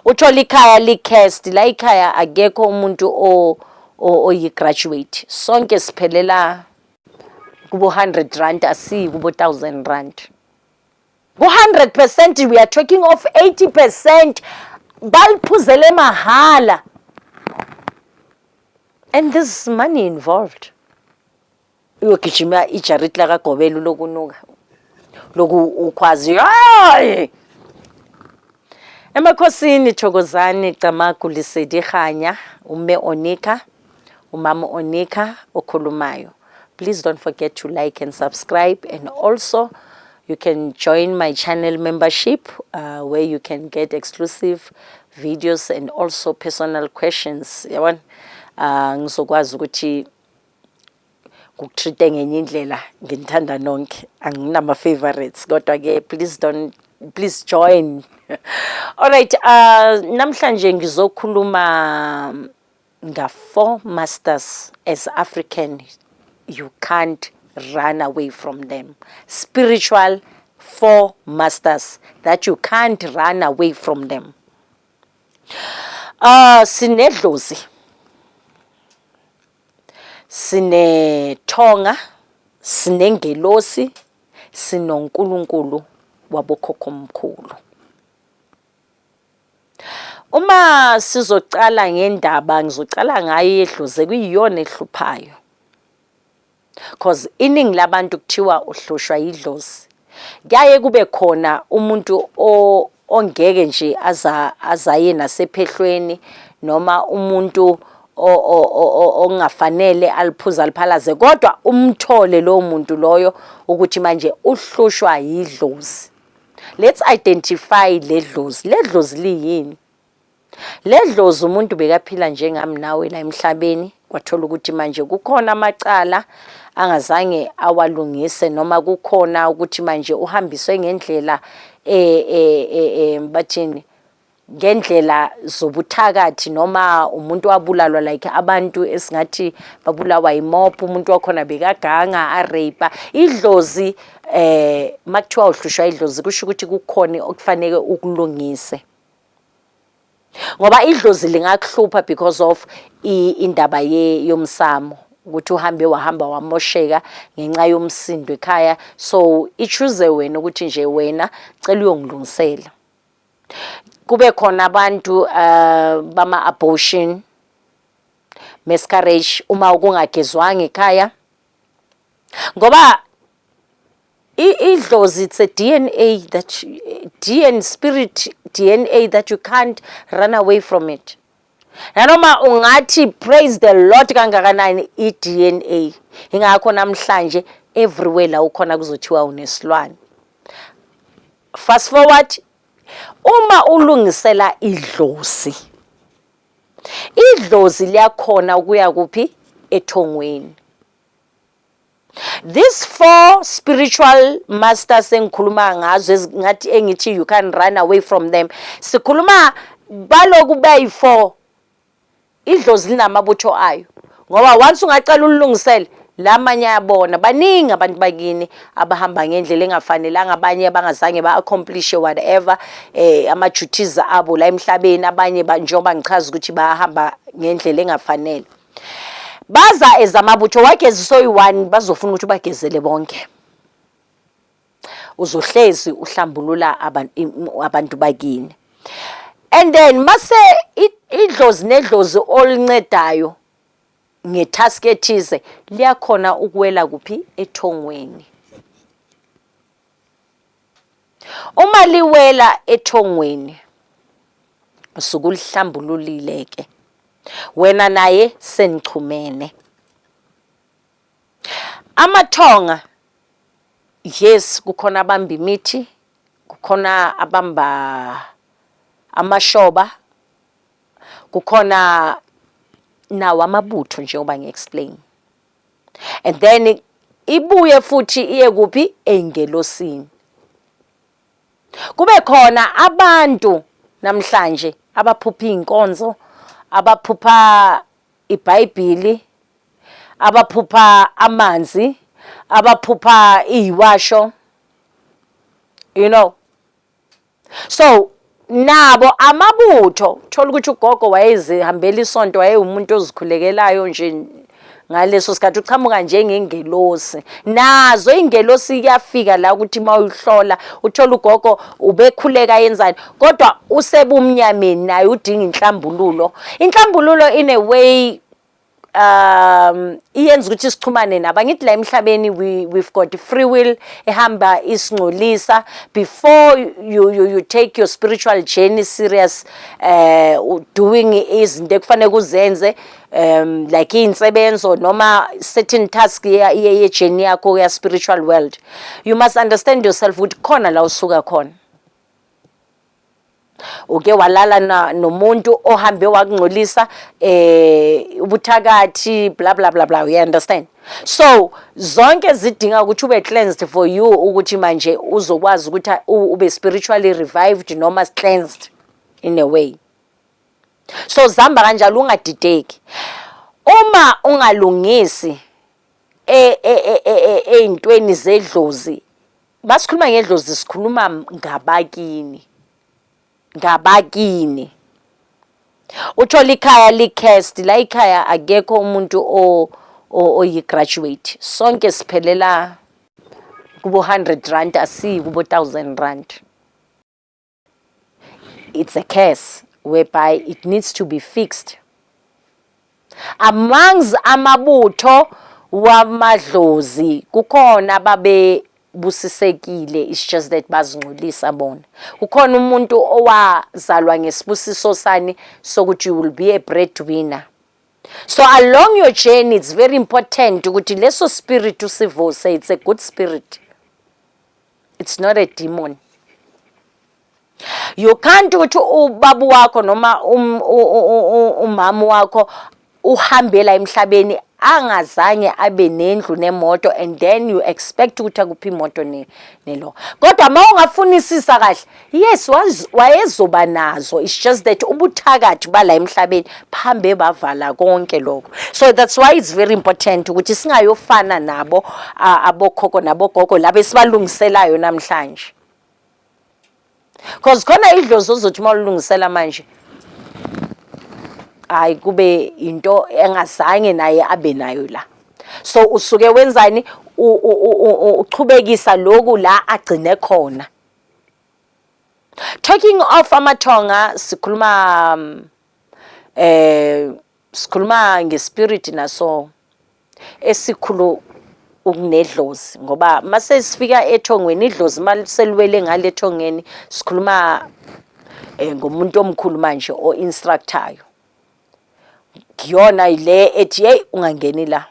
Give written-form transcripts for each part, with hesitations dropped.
Uthola ikhaya li-cursed, la ikhaya akekho umuntu oyi-graduate, sonke siphelela kubo 100 rand, asiyi kubo 1000 rand. Ku-100% we are talking of 80% baliphuzele mahala, and there's money involved. Uyogijima ijariti lakagobela lokunuka loku ukhwazi hayi emakhosini. Thokozani, camagu, lesedi, kganya. Umme Onika, umama Onika okhulumayo. Please don't forget to like and subscribe, and also you can join my channel membership, where you can get exclusive videos and also personal questions, yabona. Ngizokwazi ukuthi ngikutreat ngenye indlela. Nginithanda nonke, anginama favorites, kodwa ke please don't, please join. Alright, namhlanje ngizokhuluma nga four masters. As African, you can't run away from them. Spiritual four masters that you can't run away from them. Sinedlozi, sinethonga, sinengelosi, sinoNkulunkulu wabokhokhomkhulu. Uma sizocala ngendaba, ngizocala ngayo yedlozi, kuyiyona ehluphayo, 'cause iningi labantu kuthiwa uhlushwa yidlozi. Kuyaye kube khona umuntu ongeke nje aza azaye nasephehlweni, noma umuntu ongafanele aliphuze aliphalaze, kodwa umthole lowo muntu loyo ukuthi manje uhlushwa yidlozi. Let's identify le dlozi. Le dlozi liyini? Le dlozi, umuntu bekaphila njengami nawe la emhlabeni, kwathola ukuthi manje kukhona amacala angazange awalungise, noma kukhona ukuthi manje uhambiswe ngendlela bathini, ngendlela zobuthakathi, noma umuntu wabulalwa, like abantu esingathi babulawa imob, umuntu wakhona bekaganga, arape. Idlozi, makuthiwa uhlushwa idlozi, kusho ukuthi kukhona okufanele ukulungise, ngoba idlozi lingakuhlupha because of indaba yomsamo, ukuthi uhambe wahamba wamosheka ngenxa yomsindo ekhaya. So ichoose wena ukuthi nje wena cela uyongilungisela. Kube khona abantu bama abortion, miscarriage, uma kungagezwanga ekhaya, ngoba idlozi, it's a DNA that DN spirit DNA that you can't run away from it. Nanoma ungathi praise the Lord kangakanani, i-DNA. Ingakho namhlanje everywhere la ukhona kuzothiwa unesilwane. Fast forward, uma ulungisela idlozi, idlozi liyakhona ukuya kuphi? Ethongweni. These four spiritual masters engikhuluma ngazo, ngathi engithi you can run away from them, sikhuluma baloku bayi-four. Idlozi linamabutho ayo, ngoba once ungacela ulungisele lamanye, ayabona. Baningi abantu bakini abahamba ngendlela engafanelanga, abanye abangazange ba-accomplish whatever ama-duties abo la emhlabeni, abanye njengoba ngichaza ukuthi bayahamba ngendlela engafanele. Baza ezamabutho, wagezisa oyi-one, bazofuna ukuthi ubagezele bonke. Uzohlezi uhlambulula abantu bakini, and then mase idlozi nedlozi olincedayo ngetask ethize liyakhona ukuwela kuphi? Ethongweni. Uma liwela ethongweni, usuke ulihlambululile ke wena naye, senichumene. Amathonga, yes, kukhona abamba imithi, kukhona abamba amashoba, kukhona nawo amabutho, njengoba ngi-explain, and then ibuye futhi iye kuphi? Engelosini. Kube khona abantu namhlanje abaphupha iy'nkonzo, abaphupha iBhayibhili, abaphupha amanzi, abaphupha iyiwasho. So Nabo amabutho, thola ukuthi ugogo wayezihambela isonto, wayewumuntu ozikhulekelayo nje ngaleso sikhathi, uchamuka njengengelosi. Nazo ingelosi kuyafika la ukuthi uma uyihlola, uthola ugogo ubekhuleka yenzani, kodwa usebumnyameni, naye udinga inhlambululo. Inhlambululo in a way iyenza ukuthi sixhumane nabo. Angithi la emhlabeni we've got free will ehamba isingcolisa. Before you take your spiritual journey serious, doing izinto ekufanele uzenze, like iy'nsebenzo noma certain task ye-journey yakho ya spiritual world, you must understand yourself ukuthi khona la usuka khona, uke walala nomuntu ohambe wakungcolisa, ubuthakathi, bla bla bla bla, you understand? So zonke zidinga ukuthi ube cleansed for you ukuthi manje uzokwazi ukuthi ube spiritually revived noma cleansed in a way. So zihamba kanjalo, ungadideki uma ungalungisi ey'ntweni zedlozi. Masikhuluma ngedlozi, sikhuluma ngabakini, ngabakini. Uthola ikhaya li-cursed la ikhaya, akekho umuntu oyi-graduate, sonke siphelela kubo R100, asiyi kubo R1000. It's a curse whereby it needs to be fixed. Amongst amabutho wamadlozi kukhona babe busisekile, it's just that bazingcolisa bona. Kukhona umuntu owazalwa ngesibusiso sani sokuthi you will be a breadwinner. So along your journey, it's very important ukuthi leso spirit usivuse. It's a good spirit, it's not a demon. You can't ukuthi ubaba wakho noma umama wakho uhambela emhlabeni angazange abe nendlu nemoto, and then you expect ukuthi akuphi imoto nelo. Kodwa uma ungafunisisa kahle, yes, wayezoba nazo, it's just that ubuthakathi bala emhlabeni phambe bavala konke lokho. So that's why it's very important ukuthi singayofana nabo abokhokho nabogogo laba esibalungiselayo namhlanje, 'cause khona idlozi ozothi uma ulungisela manje, hayi, kube into engazange naye abe nayo la. So usuke wenzani? Uchubekisa lokhu la agcine khona. Talking of amathonga, sikhuluma sikhuluma nge-spirit naso esikhulu ukunedlozi, ngoba mase sifika ethongweni, idlozi maliselwele ngale ethongeni, sikhuluma ngomuntu omkhulu manje o-instructayo, kuyona le ethi, "Hey, ungangeni la."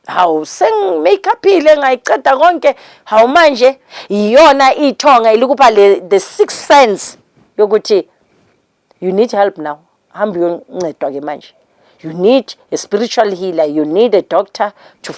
Hawu, sengi-make-uphile, ngayiceda konke, hawu, manje iyona ithonga ilikupha le the sixth sense yokuthi you need help now, hamba uyoncedwa ke manje. You need a spiritual healer, you need a doctor to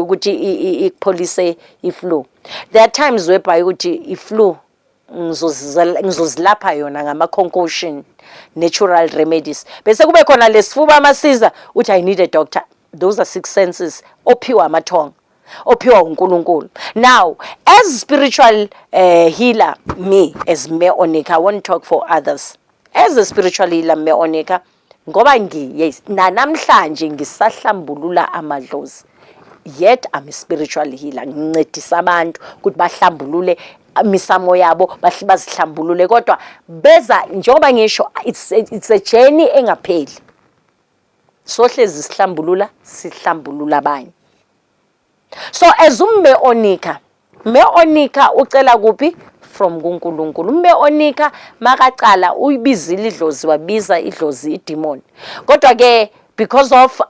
ukuthi ikupholise i-flu. There are times whereby ukuthi i-flu ngizozilapha yona ngama-concoction, natural remedies, bese kube khona lesifuba amasiza uthi, "I need a doctor." Those are six senses ophiwa amathonga, ophiwa uNkulunkulu. Now, as spiritual healer, me as Me Onika, I won't talk for others, as a spiritual healer, Me Onika, ngoba yes, nanamhlanje ngisahlambulula amadlozi, yet I'm a spiritual healer, ngincedisa abantu ukuthi bahlambulule imisamo yabo, bahle bazihlambulule. Kodwa beza njengoba ngisho, it's a journey engapheli, sohlezi sihlambulula, sihlambulula abanye. So as uMme Onika, Mme Onika ucela kuphi? From kuNkulunkulu. UMme Onika makacala uyibizile idlozi, wabiza idlozi, idemon. Kodwa ke because of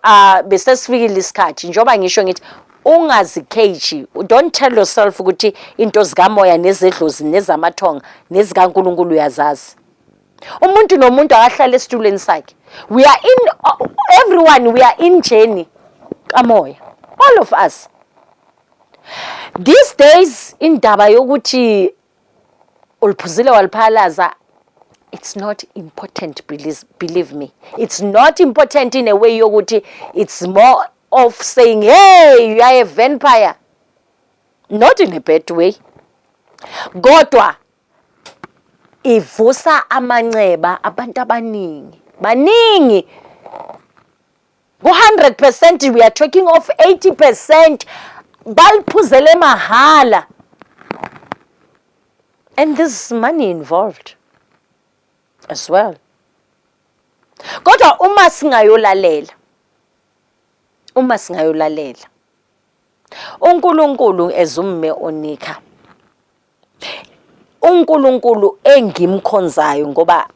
bese sifikile isikhathi, njengoba ngisho ngithi ungazikheji, don't tell yourself ukuthi into zikamoya nezedlozi nezamathonga nezikaNkulunkulu uyazazi. Umuntu nomuntu akahlale esitulweni sakhe. We are in, everyone, we are in journey kamoya, all of us. These days indaba yokuthi uliphuzile waliphalaza, it's not important. Please believe me, it's not important in a way yokuthi it's more of saying, "Hey, you are a vampire," not in a bad way, kodwa Ivusa amanceba abantu abaningi, baningi. Ku-100%, we are talking of 80% baliphuzele mahala, and there's money involved as well. Kodwa uma singayolalela uNkulunkulu, ezumme onika uNkulunkulu engimkhonzayo, ngoba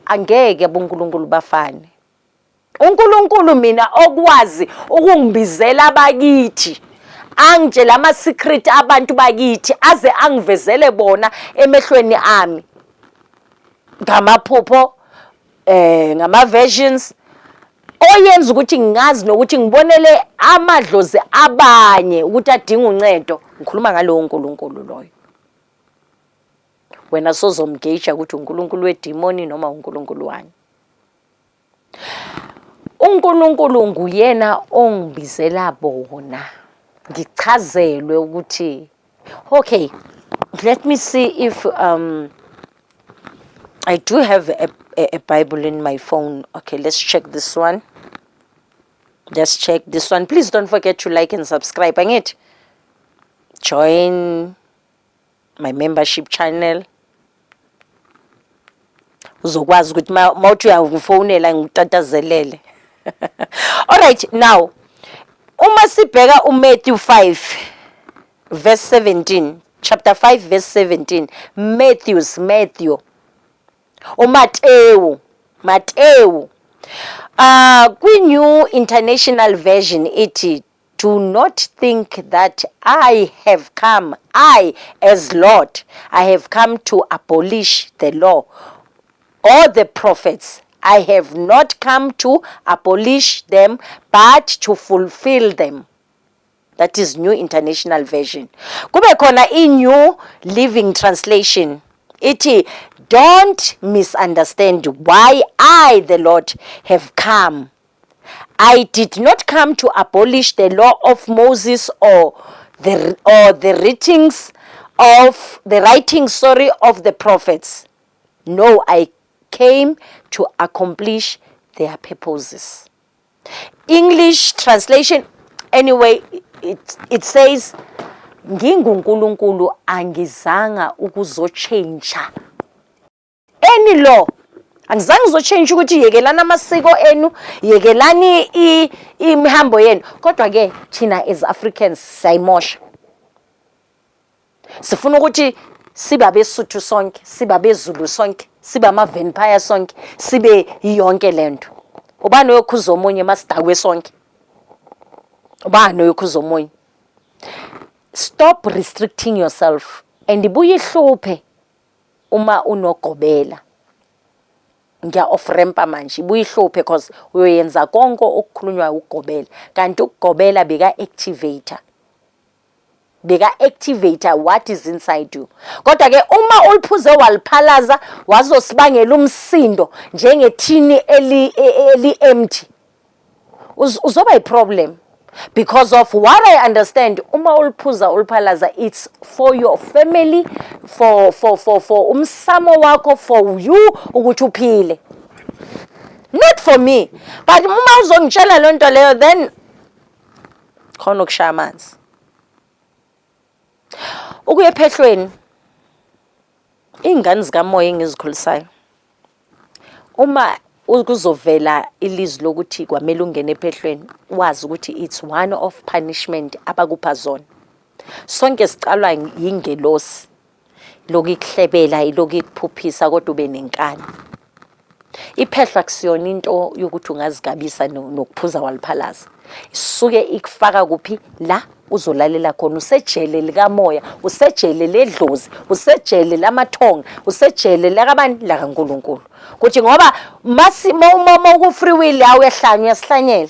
angeke aboNkulunkulu bafane. uNkulunkulu mina okwazi ukungibizela abakithi, angitshela ama secret abantu bakithi, aze angivezele bona emehlweni ami ngamaphupho, ngama visions, oyenza ukuthi ngingazi nokuthi ngibonele amadlozi abanye ukuthi adinga uncedo. Ngikhuluma ngalowo nkulunkulu loyo. Wena sozomgeja ukuthi uNkulunkulu wedimoni noma uNkulunkulu wani. UNkulunkulu nguyena ongibizela bona, ngichazelwe ukuthi, okay, let me see if I do have a Bible in my phone. Okay, let's check this one. Let's check this one. Please don't forget to like and subscribe. Angithi join my membership channel, uzokwazi ukuthi mawuthi uyangifonela ngitatazelele. Alright, now uma sibheka uMatthew 5 verse 17, chapter 5 verse 17, Matthews, Matthew, uMatewu, Matewu, kwi-New International Version ithi, "Do not think that I have come, I as Lord, I have come to abolish the law or the prophets. I have not come to abolish them, but to fulfill them." That is New International Version. Kube khona i-New Living Translation. Ithi, "Don't misunderstand why I, the Lord, have come. I did not come to abolish the law of Moses or the writings of the writings, sorry, of the prophets. No, I came to accomplish their purposes." English translation, anyway, it says, "NginguNkulunkulu, angizanga ukuzochange any law, angizange ngizochange ukuthi yekelani amasiko enu, yekelani imihambo yenu." Kodwa ke thina as Africans siyayimosha. Sifuna ukuthi sibe abeSuthu sonke, sibe abeZulu sonke, sibe ama-vampire sonke, sibe yonke lento. Ubani oyokhuza omunye masidakwe sonke? Ubani oyokhuza omunye? Stop restricting yourself, and ibuye ihluphe uma unogobela. Ngiya off rampa manje. Ibuye ihluphe because uyoyenza konke okukhulunywayo ukugobela, kanti ukugobela beka activate beka-activate what is inside you. Kodwa ke uma uliphuze waliphalaza, wazosibangela umsindo njengethini eli empty, uzoba i-problem, because of what I understand, uma uliphuza uliphalaza, it's for your family, for umsamo wakho, for you ukuthi uphile, not for me. But uma uzongitshela loo nto leyo, then khona ukushaya amanzi ukuya ephehlweni. Iy'ngane zikamoya engizikhulisayo, uma kuzovela ilizwi lokuthi kwamele ungene ephehlweni, wazi ukuthi it's one of punishment abakupha zona. Sonke sicalwa yingelosi lokhu ikuhlebela, ilokhu ikuphuphisa, kodwa ube nenkani. Iphehlo akusiyona into yokuthi ungazigabisa nokuphuza waliphalaza. Isuke ikufaka kuphi la uzolalela khona? Usejele likamoya, usejele ledlozi, usejele lamathonga, usejele lakabani, lakaNkulunkulu. Kuthi ngoba masi uma ku-free will, awuyahlanya, uyasihlanyela.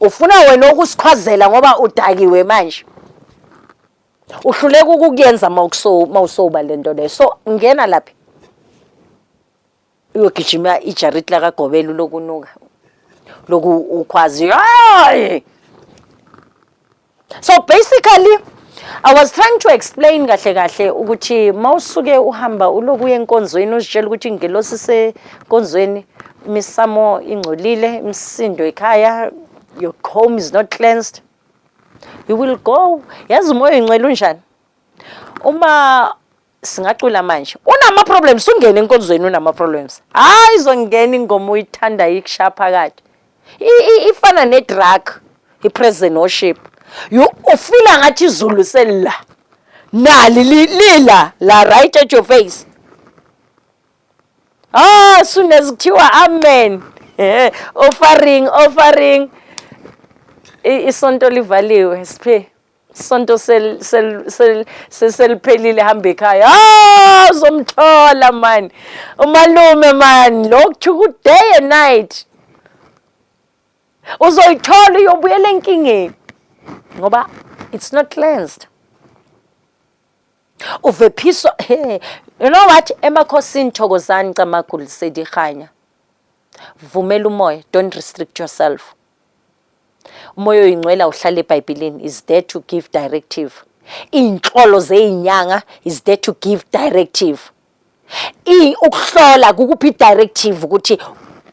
Ufuna wena ukusikhwazela ngoba udakiwe manje, uhluleka ukukuyenza mawusoba lento leyo. So ngena laphi uyogijima ijariti lakagobela, lokunuka loku ukhwazi, hayi. So basically I was trying to explain kahle kahle ukuthi mawusuke uhamba uloku uye enkonzweni, uzitshela ukuthi ingelosi isenkonzweni, imisamo ingcolile, imisindo ekhaya, your home is not cleansed, you will go. Yazi umoya oyingcwele unjani? Uma singacula manje unama problems, ungene enkonzweni unama problems, hayi, izongena ingoma uyithanda ikushaya phakathi. Ifana ne-drug i-praise and worship. You ufila ngathi izulu selila nali lila la right at your face. Ah, soon as kuthiwa amen, offering, offering, isonto livaliwe, siphe isonto seliphelile, hamba ekhaya. Ah, uzomthola man umalume man lo kuthuka day and night, uzoyithola uyobuyela enkingeni ngoba it's not cleansed. Uvephiswa. Hey, you know what? Emakhosini, thokozani, camagu, Lesedi, kganya. Vumela umoya, don't restrict yourself. Umoya oyingcwele uhlala eBhayibhelini, is there to give directive. Iy'nhlolo zey'nyanga is there to give directive. Ukuhlola kukuphi i-directive ukuthi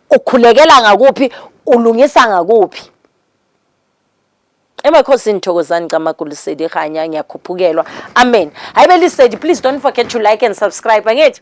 ukhulekela ngakuphi, ulungisa ngakuphi. Emakhosini, thokozani, camagu, Lesedi, kganya. Ngiyakhuphukelwa, amen. Hayi, belisedi, please don't forget to like and subscribe, angithi?